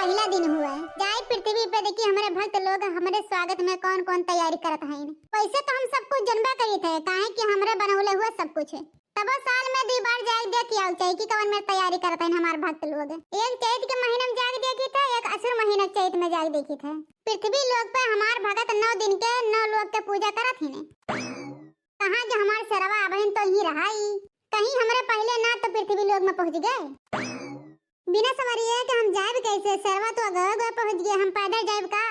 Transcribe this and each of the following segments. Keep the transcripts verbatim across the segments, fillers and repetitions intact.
पहिला दिन हुए। जाई पृथ्वी पे, देखी हमरे भक्त लोग हमरे स्वागत में कौन कौन तैयारी करत हईन। वैसे तो हम सब कुछ जनबे करी थे, काहे कि हमरे बनौले हुए सब कुछ। तबो साल में दुई बार जाई देख के आउ चाही कि कवन में तैयारी करत हईन हमार भक्त लोग। एक चैत के महीना में जाके देखी थे, एक असुर महीना के चैत में जाके देखी थे। पृथ्वी लोक पे हमार भगत नौ दिन के नौ लोक के पूजा करत हिने। कहाँ के हमार सरवा अबहिन तो ही रहाई, कहीं हमरे पहिले ना तो पृथ्वी लोक में पहुँच गए। बिना सवरिये के हम जाइब कैसे? सरवा तो अगवे अगवे पहुँच गए, हम पैदल जाइब का?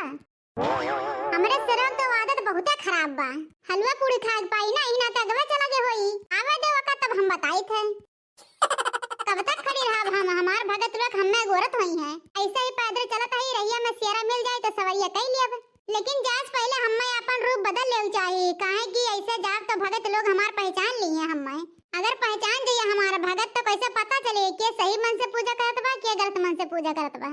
हमरे सरवा के तो आदत बहुते खराब बा, हलवा पूड़ी खाए के पाई ना, इही नाते अगवे चला गए होई। आवे दे ओका तब हम बताई थे। कब तक खड़ी रहब हम? हमार भगत लोग हम्मे गोरत होई हैं। ऐसे ही पैदल चलत ही रहिया में सियारा मिल जाए तो सवरिया कई लियब। लेकिन जाए से पहिले हम्मे अपन रूप बदल लेव चाही, काहे कि ऐसे जाब तो भगत लोग हमार पहचान ली हैं हम्मे। अगर पहचान जाइए हमार भगत तो कैसे पता चले के सही मन से पूजा करत बा, के गलत मन से पूजा करत बा।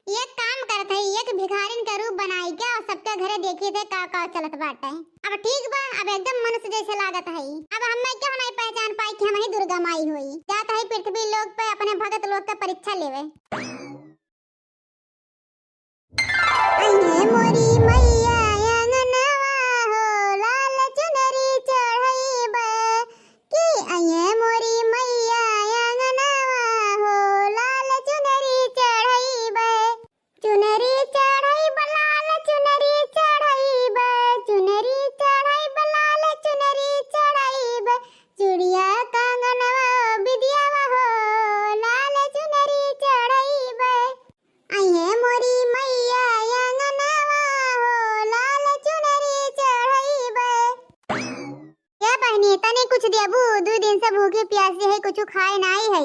एक काम करत हई, एक भिखारिन के रूप बनाई के और सबके घरे देखी थे का का चलत बाटे। अब ठीक बा, अब एकदम मनुष्य जैसे लागत हई। अब हम्मे क्यों नहीं पहचान पाई कि हम ही दुर्गा माई होई। जात हई पृथ्वी लोक पे अपने भगत लोग के परीक्षा लेवे। अये मोरी मैया अंगनवा हो, लाल चुनरी चढ़इबे। कि अये मोरी मैया अंगनवा हो, लाल चुनरी चढ़इबे। चुनरी चढ़इबे, लाल चुनरी चढ़इबे, चुनरी चढ़इबे, लाल चुनरी चढ़इबे। चूड़िया कंगनवा बिदियावा हो, लाल चुनरी चढ़इबे। अये मोरी मैया अंगनवा हो, लाल चुनरी चढ़इबे। ए बहिनी, तनी कुछ देबू? दुई दिन से भूखी प्यासी है, कुछ खाए नाई है।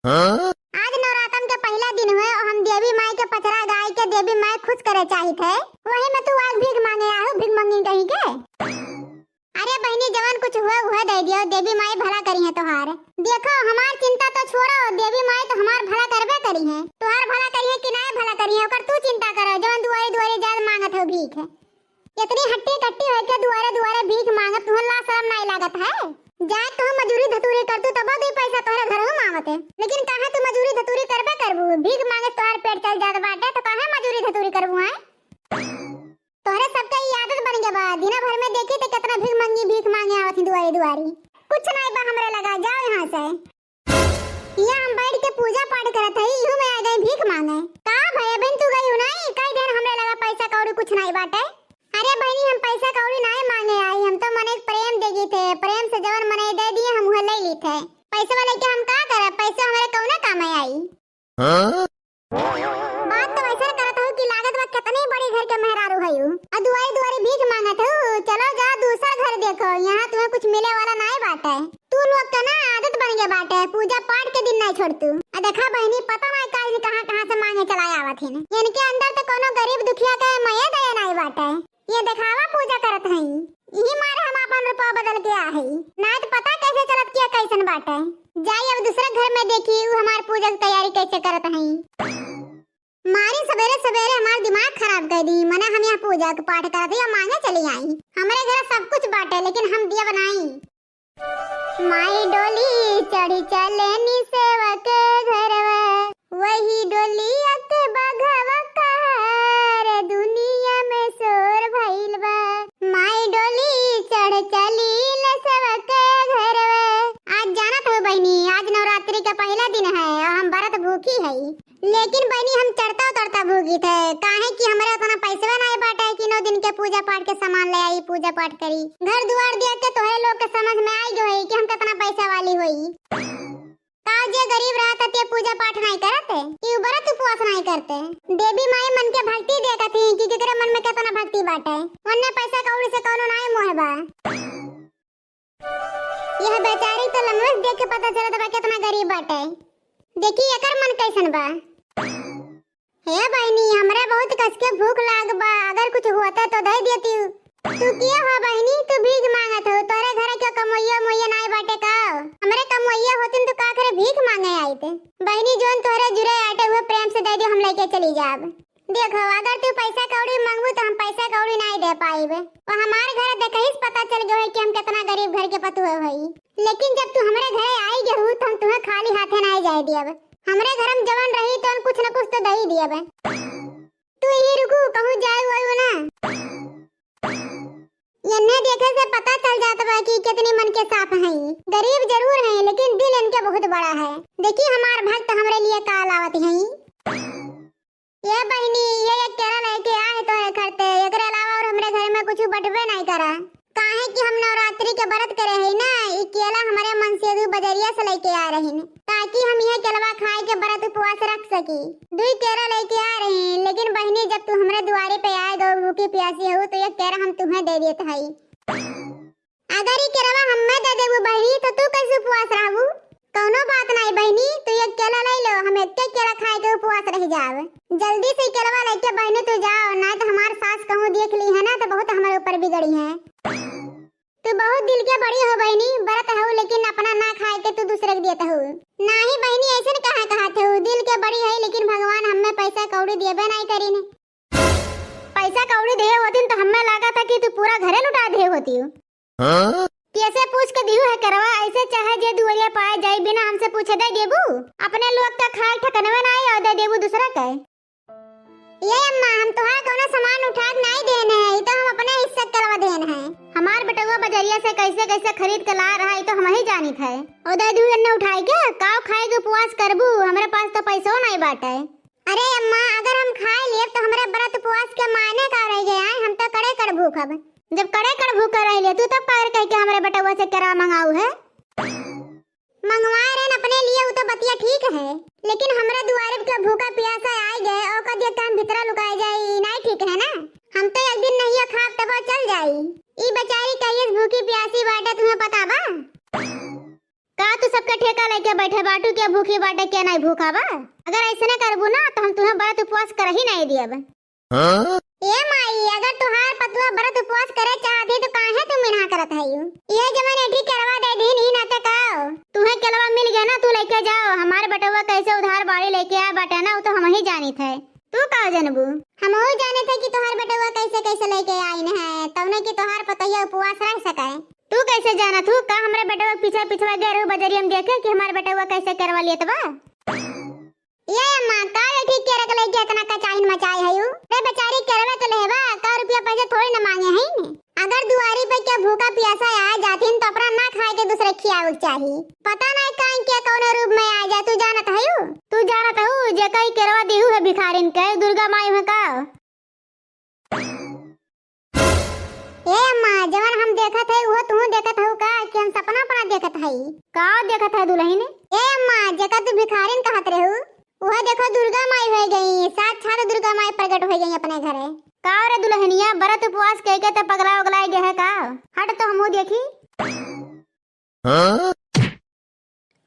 हाँ? आज नवरातन के पहिला दिन हुए और हम देवी माई के पचरा गाय के देवी माई खुश करे चाहित है, वही में तू आज भीख मांगे आहू, भीख मंगिन कहीं के। अरे बहिनी, जवन कुछ हुए उहे दे दियो, देवी माई भला करी है तोहार। देखो, हमार चिंता तो छोड़ो, देवी माई तो हमार भला करबे करी है। तोहार भला करी है कि नाय भला करी है, ओकर तू चिंता करो, जवन दुआरी दुआरी जात मांगत हो भीख। इतनी हट्टी कट्टी होके दुआरे दुआरे भीख मांगत, तुहन लाज शरम नाय लागत है? जाए तू मजूरी धतूरी करतू तब दुई पैसा तोहरे घर में आवत है, लेकिन काहे तू मजूरी धतूरी करबे करबू, भीख मांगे तोहार पेट चल जात बाटे तो काहे मजूरी धतूरी करबू है? तोहरे सबके ई आदत बन गया बा, दिना भर में देखी ते कितना भीख मंगी, भीख मांगे आवत ही दुआरी दुआरी। कुछ नाई बा हमरे लगा, जाओ यहाँ से। यहाँ हम बैठ के पूजा पाठ करत हई, इहू में आ गई भीख मांगे। का भैया बहन, तू गई हो नाई? कई दिन हमरे लगा पैसा कौड़ी कुछ नाई बाटे। अरे बहनी, हम पैसा कौड़ी नाई मांगे आई, हम तो मने प्रेम देगी थे, प्रेम से जवन मने दे दिए हम उहे ले ली थे। पैसा वाले के हम का करब, पैसा हमारे कौने काम में आई? हाँ? बात तो वैसे करत हूँ कि लागत बा कितनी बड़ी घर के मेहरारू हयू। आ दुआरी दुआरी भीख मांगत हूँ। चलो जा दूसर घर देखो, यहाँ तुम्हें कुछ मिले वाला नाय बाटे। तू लोग के ना आदत बन गया बाटे, पूजा पाठ के दिन नाय छोड़तू। आ देखा बहनी, पता नाय का दिन कहाँ कहाँ से मांगे चला आवत हिन। इनके अंदर तो कोनो गरीब दुखिया के मये दया नाय बाटे। ये देखावा पूजा करत हई, इही मारे हम आपन रूपवा बदल के आ हई। नाय त पता कैसे चलत किया कैसन बाटे। जाई अब दूसरे घर में देखी उ हमार पूजा के तैयारी कैसे करत हई। मारी सबेरे सबेरे हमार दिमाग खराब कर दी। मने हम यहाँ पूजा के पाठ करत हई और मांगे चली आई। हमरे घर सब कुछ बाटे लेकिन हम दिया बनाई। माई डोली चढ़ी चलेनी सेवा के घरवा, वही डोलिया के बघवा कहार, दुनिया में शोर भइल बा। माई डोली चढ़ चली ले सेवा के घरवा। आज जानत हो बहिनी, आज नवरात्रि का पहिला दिन है और हम व्रत भूखी हई। लेकिन बहिनी, हम चढ़ता उतरता भूखी थे, काहे कि हमरे उतना पैसवा नाय बाटे कि नौ दिन के पूजा पाठ के सामान ले आई, पूजा पाठ करी। घर दुआर देख के तोहरे लोग के समझ में आई गयो है कि हम कितना पैसा वाली होई। का जे गरीब रहत ते पूजा पाठ नाय करते कि उ व्रत उपवास नाय करते? देवी माई मन के भक्ति देखत ही कि केकरे मन में कितना भक्ति बाटे। वन्ने पैसा कौड़ी से कौनो नाय मोह बा। यह बेचारी तो लंगड़स देख के पता चलत बा कितना गरीब बाटे। देखी एकर मन कैसन बा। हे बहिनी, हमरा बहुत कस के भूख लाग बा, अगर कुछ होता तो दे देती। तू के हो बहिनी, तू भीख मांगत हो? तोरे घरे क्यों कमोइया मोइया नाय बाटे का? हमरे कमोइया होतिन तो का करे भीख मांगे आइत? बहिनी, जोन तोरे जुरे आटे हुए प्रेम से दे दियो, हम लेके चली जाब। देखो, अगर तू पैसा कौड़ी मांगबू तो हम पैसा कौड़ी नाय दे पाइब। वो हमारे घर देखही से पता चल गयो है कि हम कितना गरीब घर के पतोह हई। लेकिन जब तू हमरे घरे आई गहू तो हम तुम्हें खाली हाथे नाय जाए दियब। हमरे घर में जवन रही तवन कुछ न कुछ तो दई दियब। तू यहीं रुकू, कहूँ जाए वायु ना। एन्हे देखे से पता चल जात बा कि कितनी मन के साफ हैं। गरीब जरूर हैं, लेकिन दिल इनके बहुत बड़ा है। देखी हमार भक्त हमरे लिए का लावत हैं। ये बहिनी, ये एक केरा लेके आए तोहरे खरते। एकरे अलावा और हमरे घर में कुछ बटबे नहीं करा। काहे कि हम नवरात्रि के व्रत करे हई ना, ई केला हमरे मनसेधु बजरिया से लेके आ रहिन, ताकि हम यह केलवा खाए के व्रत उपवास रख सकी। दुई केरा लेके आ रही, लेकिन बहिनी, जब तू हमरे दुआरे पे आए गो भूखी प्यासी हो, तो एक केरा हम तुम्हें दे देत हई। अगर ई केलवा हमें दे देबू बहिनी, तो तू कैसे उपवास रहबू? कौनो बात नहीं बहिनी, तू एक केला ले लो, हम एक केला खाए के उपवास रह जाब। जल्दी से ई केलवा लेके बहिनी तू जाओ, नहीं तो हमार सास कहूँ देख ली है ना, तो बहुत हमारे ऊपर बिगड़ी है। तू बहुत दिल के बड़ी हो बहिनी, बरत हो लेकिन अपना ना खाए के तू दूसरे के देत हो। नाही बहिनी, ऐसन कहाँ कहत हो, दिल के बड़ी है लेकिन भगवान हमें पैसा कौड़ी देबे नहीं करीन। पैसा कौड़ी दे होतीन तो हमें लागत है कि तू पूरा घरे लुटा दे होती हो। हाँ? कैसे पूछ के दिहू है केरवा, ऐसे चाहे जे दुआरिया पाए जाई बिना हमसे पूछे दे देबू? अपने लोग का खाए ठकनवे ना आई और दे देबू दूसरा के। ये अम्मा, हम तोहार कौनो सामान उठा के नाई देन है, ई तो हम अपने हिस्से के केलवा देन है। हमार बेटवा बजरिया से कैसे कैसे खरीद के ला रहा, ई तो हम ही जानित है। ओ दे दू एन्ने उठाई के, काव खाए के उपवास करबू? हमरे पास तो पैसो नहीं बाटे। अरे अम्मा, अगर हम खाए लेब तो हमरे व्रत उपवास के मायने का रह गया है? हम तो कड़े कड़ भूखब। जब कड़े कड़ भूखा रह ले तू, तब पागल कह के हमरे बेटवा से केरा मंगाऊ है। मंगवाए रहन अपने लिए, उ तो बतिया ठीक है, लेकिन हमरे दुआरे के भूखा प्यासा आए गए, ओकर देख के हम भीतरा लुकाए जाए, ई नाई ठीक है ना? हम तो एक दिन नहीं खाब तब चल जाई। ई बेचारी कहिए भूखी प्यासी बाटे, तुम्हें पता बा? का तू सबके ठेका लेके बैठे बाटू, के भूखी बाटे के नहीं भूखा बा? अगर ऐसने करबू ना तो हम तुम्हें व्रत उपवास कर ही नहीं दियब। हाँ? ए माई, अगर तुहार पतुआ व्रत उपवास करे चाहत ही तो काहे तू मिनहा करत है यू? ये जवन एठी केरवा दे दीन ही नाते का? तुहे केलवा मिल गया ना, तू लेके जाओ। हमार बेटवा कैसे उधार बाड़ी लेके आ बाटे ना, उ तो हम ही जानित है। तू का जनबू? हम ही जानित है कि तुहार बेटवा कैसे कैसे लेके आइन है, तौने कि तुहार पतोहिया उपवास रह सके। तू कैसे जानत हू? का हमरे बेटवा के पीछे पिछवा गए रहू बजरिया में देखे कि हमार बेटवा कैसे केरवा लेत बा? ये अम्मा, का बेटी केरा के लेके इतना कचाइन मचाए है यू? रे बेचारी केरवे तो लेबा, का रुपया पैसे थोड़ी न मांगे हैं ने। अगर दुआरी पे क्या भूखा प्यासा आ जातीन तो अपना ना खाए के दूसरे खियावे के चाही। पता नहीं काहे के कौने रूप में आ जा, तू जानत है यू? तू जानत हू, जेका ई केरवा दिहू है भिखारिन के, दुर्गा माई है का? ए अम्मा, जवन हम देखत है, उहो तुहू देखत हऊ का कि हम सपना अपना देखत हई? का देखत है दुलहिन? ए अम्मा, जेका तू भिखारिन कहत रहू, उहो देखो दुर्गा माई होइ गई, साक्षात दुर्गा माई प्रगट होइ गई अपने घरे। का रे दुलहनिया, व्रत उपवास कइके त पगला उगला गए है का? हट तो हमहू देखी। हाँ?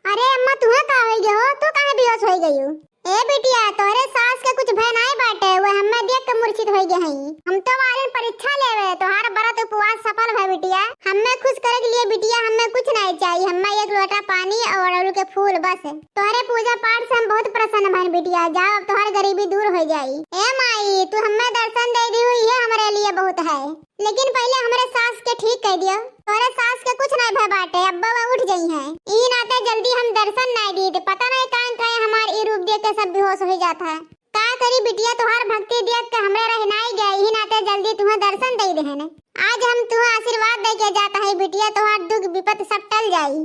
अरे अम्मा, तुहे का होइ गयो हो? तू काहे बेहोश होइ गयू? ए बिटिया, तोहरे सास के कुछ भय नाई बाटे, वो हमें देख के मूर्छित होइ गए हई। हम तो वालन परीक्षा लेवे, तोहार व्रत उपवास सफल भय बिटिया। हमें खुश करे के लिए बिटिया, हमें कुछ नाई चाहिए, हमें एक लोटा पानी और अड़हुल के फूल बस। तोहरे पूजा पाठ से हम बहुत प्रसन्न भन बिटिया, जाओ अब तोहार गरीबी दूर होइ जाई। ए माई, तू हमें दर्शन दे दिहू, ये हमरे लिए बहुत है। लेकिन पहिले हमरे सास के ठीक कह दियो। तोहरे सास के कुछ नाई भय बाटे, अब्बा वा उठ जइहैं। ई नाते जल्दी हम दर्शन नाई दीत, पता नाई काहे काहे हमार ई रूप देख के सब बेहोश होइ जात है। का करी बिटिया, तोहार भक्ति देख के हमरे रह नाई गए, ई नाते जल्दी तुहे दर्शन दे देहन। आज हम तुहे आशीर्वाद दे के जात है बिटिया, तोहार दुख विपत सब टल जाई।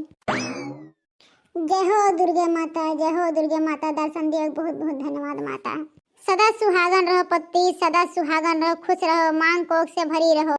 जय हो दुर्गे माता, जय हो दुर्गे माता, दर्शन दिए बहुत बहुत धन्यवाद माता। सदा सुहागन रहो पति, सदा सुहागन रहो, खुश रहो, मांग कोख से भरी रहो।